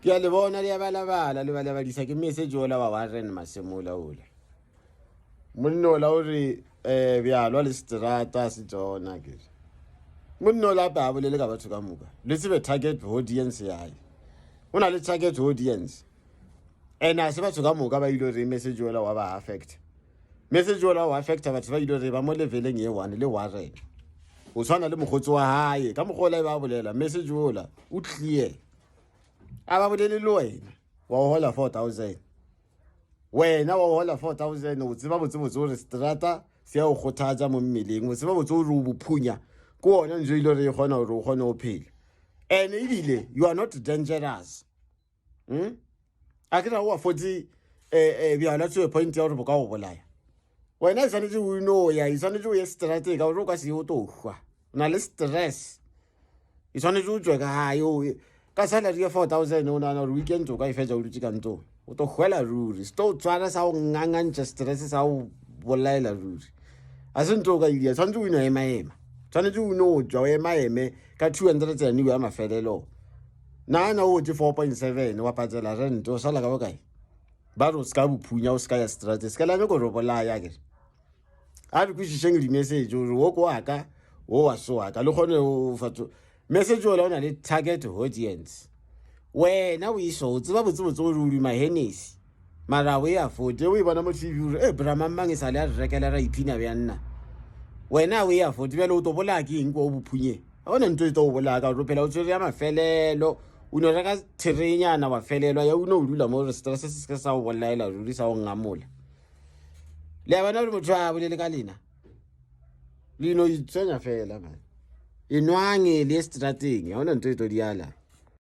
Ke a le bona le a balabala le balabadisa ke message ola wa Warren Masemola ola. Monna ola o re um bjalwa le seterata se tsona ke re. Monna ola ape a bolele ka batho ka moka. Le tsebe target audience yae. O na le target audience. And a se batho ka moka ba ile re message ola wa ba affect. Message ola wa affecta batho ba ile re ba mo leveleng ye one le Warren. O tshwana le mokgotsi wa hae ka mokgwa ola e ba bolela message ola o clear. A ba bolele le wena wa o hola 4000. Wena wa o hola 4000 o tseba botsebotse gore strata se ya o kgothatsa mo mmeleng o tseba botse gore o bophunya ke ona ntse ile re e kgona gore o kgone go phela and ebile you are not dangerous hmm? a ke ra o afotse eh, eh, bjala to a point ya gore bo ka go bolaya wena e tshwanetse o no ya e tshwanetse o ye strateng ka gore o ka se ye o to hwa o na le stress e tshwanetse o tswe ka gae ka salary ya 4000 o nagana gore weekend o ka e fetsa o dutse ka ntong o to hwela ruri se to tshwana sa go ngangantšha stress sa go bolaela ruri a se ntho o ka idia tshwanetse o ino emaema tshwanetse o ino tswa o emaeme ka 200 and ya mafelelo nagana o otse 4.7 wa patela rent o sala ka bokae ba re o se ka bophunya o se ka ya strate se ka lame ko re bolaya kere a re kwešišeng di-message gore wo ko waka wo wa se waka le kgone o fatso message ola o na le target audience wena o iso o tseba botsebotse gore o duma henesi mara o e afote o e bona mo tv gore e bra mang e sa le a re rekela ra iphina bja nna wena o e afote bjale o to bolaya ke eng kwa o bophunyeng ga ona ntho e to o bolaya ka gore o phela o tshwere ya mafelelo o no reka therenyana wa felelwa ya o no o dula mo gore stress se se sa o bolaela ruri sa o ngamola le a bona gore motho a bolele ka lena le no itswenya fela man enwang le strateng ga ona ntho e tlo diala.